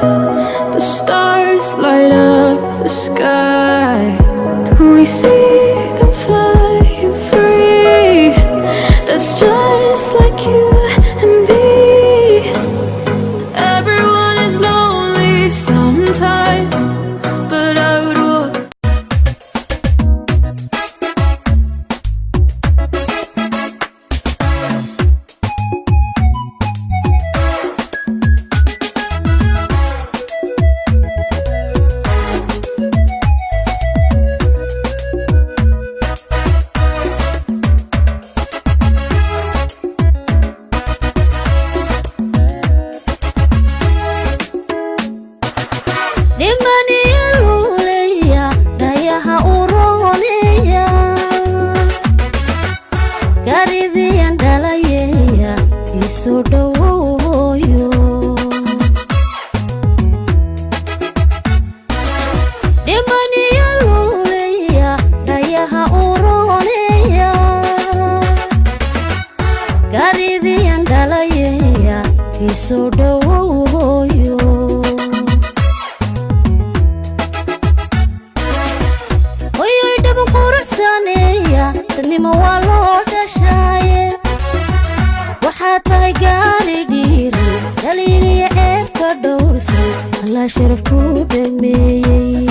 The stars light up the sky. We see them flying free. That's just like you and me. Everyone is lonely sometimes, but I would walk. Dhimaniya luuleya, dhayaha u rooneya, garidiyan dhalayeya, iisoo dhowooyo. Dhimaniya luuleya, dhayaha u rooneya, garidiyan dhalayeya, iisoo dhowooyo. Hoyoy, dhaban quruxsaneeya, dadnimo waa loo dhashaaye. Waxaa tahay gaari dhiiran, dhaliiliya ceebka dhowrsan, Allaa sharaf kuu dhameeyey.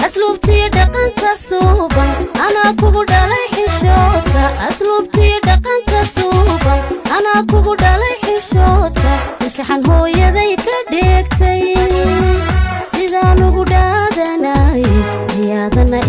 Asluubtiyo dhaqanka suuban anaa kugu dhalay xishoodka. Asluubtiyo dhaqanka suuban anaa kugu dhalay xishoodka. Anshaxan hooyaday ka dheegtay sidaan ugu dhaadanay ayaadana.